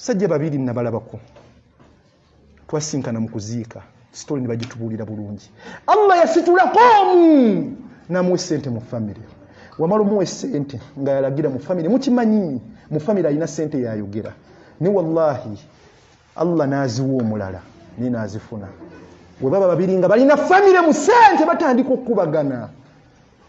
Sajja babiri nabalabako, twasinkana mu kuziika, story ne bagitubuulira bulungi. Allah yasitulako omu namuwa esente mu famire. Wamala omuwa esente nga yalagira mu famire, mukimanyi mu famire alina sente yayogera ne wallahi Allah n'aziwa omulala naye n'azifuna. We baba babiri nga balina famire mu sente, batandika okukubagana.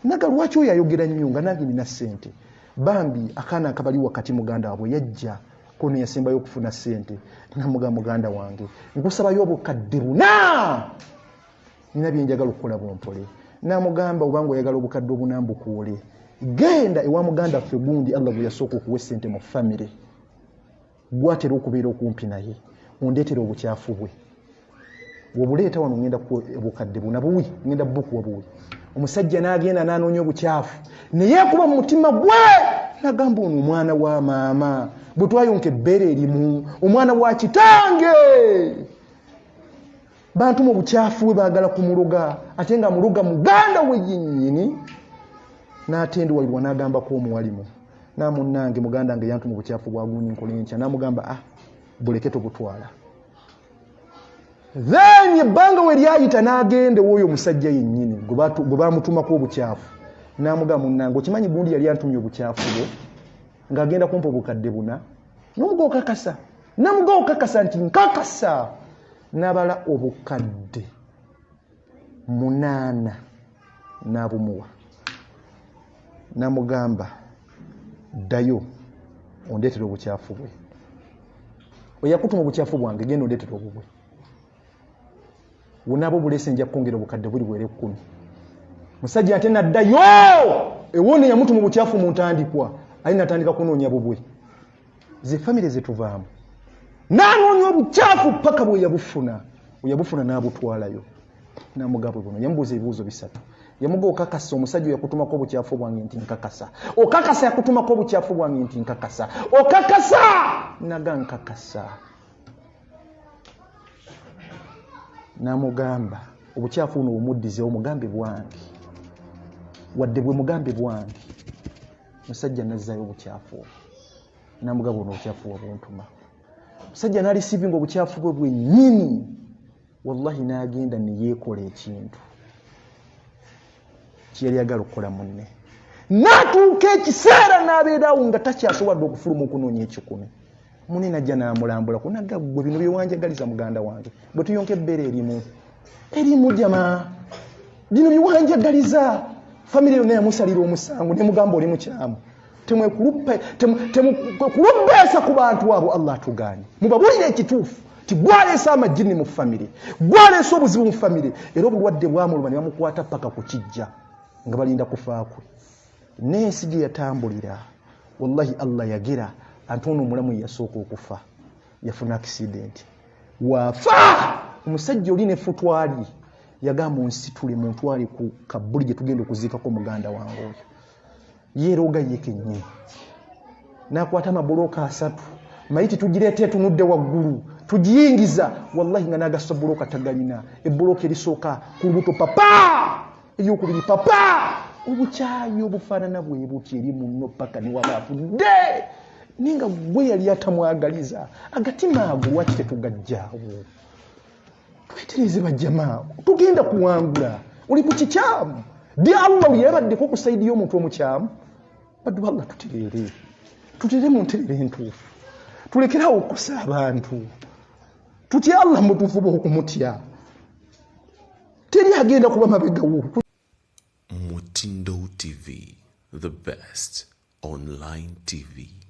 Naga lwaki oyo ayogera nnyo nga nange nina sente? Bambi akaana akabali wakati, muganda waabwe yajja kono yasembayo okufuna sente, namuga, "Muganda wange, nkusabayo obukadde 4, nina byenjagala okukola bumpole." Namugamba, "Obanga oyagala obukadde 4 mbukuwole, genda ewa muganda ffe gundi, Allah gwe yasooka okuwa esente mu famire, gwatera okubeera okumpi naye, ondeetera obukyafu bwe. Wobuleeta wano, ngenda obukadde 4 buwi, ngenda bukuwa buwi." Omusajja n'agenda n'anoonya obukyafu, naye kuba mu mutima gwe nagamba, "Ono omwana wa maama bwe twayonka ebbeere erimu, omwana wa kitange, bantu mu bukyafu bwe baagala kumuloga, ate nga muloga muganda we yennyini." N'atenduwalirwa n'agambako omuwalimu, "Namunnange, muganda nge yantuma obukyafu bwagundi, nkola enkya?" N'amugamba, "Ah, buleke, tobutwala." Then ebbanga we lyayita, n'agenda ew'oyo omusajja yennyini gwe bamutumako obukyafu, n'amugamba, "Munnange, okimanyi gundi yali antumye obukyafu bwe ng'agenda kumpa obukadde 4?" N'omuga, "Okakasa?" Namuga, "Okakasa?" Nti, "Nkakasa." N'abala obukadde 8 n'abumuwa, n'amugamba, "Ddayo ondeetera obukyafu bwe. Oyakutuma obukyafu bwange, genda ondeetera obubwe. Wonaaba obuleese, nja kukwongera obukadde buli bwere 10." Musajja ate naddayo ewone yamutuma obukyafu mu ntandikwa, ali natandika kunoonya bubwe. Ze famire zetuvaamu. Nanoonya obukyafu paka bwe yabufuna. Bwe yabufuna, n'abutwalayo, namugabwe buno. Yamubuuza ebibuuzo bisatu. Yamuga, "Okakasa omusajja yakutumako obukyafu bwange?" Nti, "Nkakasa." "Okakasa yakutumako obukyafu bwange?" Nti, "Nkakasa." "Okakasa?" Naga, "Nkakasa." Namugamba, "Obukyafu buno bumuddizewo, mugambe bwange, wadde bwe mugambe bwange." Musajja nazzayo obukyafu obwo, namugamba, "Buno obukyafu wabuntuma." Musajja nareceivinga obukyafu bwe bwennyini. Wallahi, n'agenda neyeekola ekintu kyeyali agala okukola munne. N'atuuka ekiseera n'abeerawo nga takyasobodde okufuluma okunoonya 1,000. Munne najja n'amulambula kunaga, "Gwe bino byewanjagaliza, muganda wange, bwe tuyonka ebbeere erimu erimu, jama, bino byewanjagaliza?" Famire yonna yamusalira omusango, nemugamba, "Oli mukyamu." Temwekulubbeesa ku bantu abo. Allah atuganye, mubabulire ekituufu ti gwaleese amajini mu famire, gwaleese obuzibu mu famire. Era obulwadde bwamuluma ne bamukwata paka ku kijja nga balinda kufaakwe. N'ensi gye yatambulira, wallahi, Allah yagera anti ono omulamu yeyasooka okufa yafuna accident. Waafa omusajja oli nefutwali, yagamba, "Onsitule muntwale ku kabuli gye tugenda okuziikako muganda wange oyo." Yeerooga ye kennyini, n'akwata amabulooka 3, mayiti tugireeta etunudde waggulu, tugiyingiza. Wallahi, nga n'agasa bulooka tagalina. Ebulooka erisooka ku lubuto papa, eryokubiri papa. Obukyayi obufaanana bwe buti eri munno paka newaba afudde, naye nga gwe yali atamwagaliza. Agatima ago lwaki tetugajjaawo? Twetereze bajjama, tugenda kuwangula. Oli ku kikyamu di, Allah yabaddeko ku side y'omuntu omukyamu. Baddu Allah, tutereere, tutere mu nterere entuufu, tulekerawo okukosa abantu. Tutye Allah mutuufu, okumutya teri agenda kuba mabegawo. Mutindo TV, the best online TV.